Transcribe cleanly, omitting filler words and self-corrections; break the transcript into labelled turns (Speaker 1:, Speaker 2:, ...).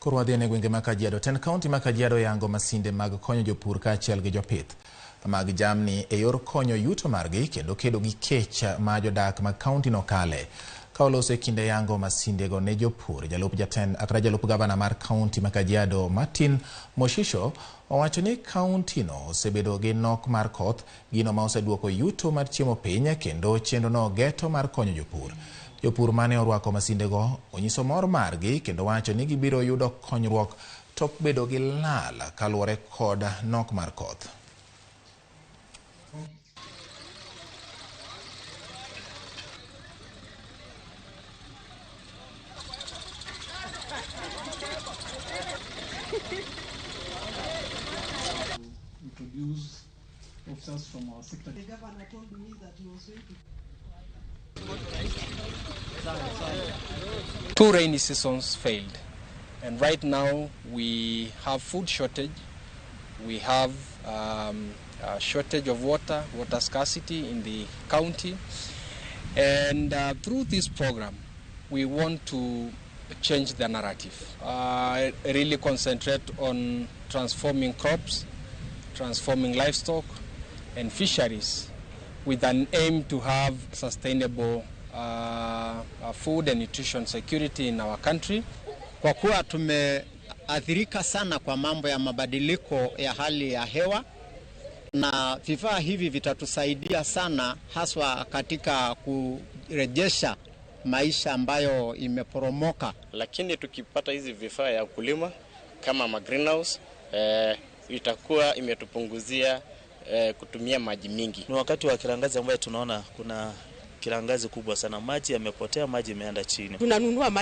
Speaker 1: Koro wadhi e gwenge ma Kajiado. Tend kaunti ma Kajiado yango masinde mag konyo jopur kaachiel gi jopith mag jamni e yor konyo yuto margi kendo kedo gi kech ma jodak mag kaunti no kale. Ka oloso e kinde yango masindego ne jopur, jalup jatend kata jalup gavana mar kaunti ma Kajiado Martin Moshisho owacho ni kaunti no osebedo gi nok mar koth, gino ma oseduoko yuto mar chiemo piny kendo chenro no geto mar konyo jopur. Jopur mane orwako masindego onyiso mor margi kendo wacho ni gibiro yudo konyruok tok bedo gi lal kaluwore kod nok mar koth.
Speaker 2: Introduce officers from our sector.
Speaker 3: The governor told me that he was going to.
Speaker 4: 2 rainy seasons failed, and right now we have food shortage, we have a shortage of water, water scarcity in the county, and through this program we want to change the narrative, really concentrate on transforming crops, transforming livestock and fisheries with an aim to have sustainable food and nutrition security in our country.
Speaker 5: Kwa kuwa tumeathirika sana kwa mambo ya mabadiliko ya hali ya hewa, na vifaa hivi vitatusaidia sana haswa katika kurejesha maisha ambayo imeporomoka.
Speaker 6: Lakini tukipata hizi vifaa ya kulima kama ma greenhouse, itakuwa imetupunguzia kutumia maji mingi.
Speaker 7: Ni wakati wa kiangazi ambayo tunaona kuna kiangazi kubwa sana, maji yamepotea, maji imeenda chini.
Speaker 8: Tunanunua maji.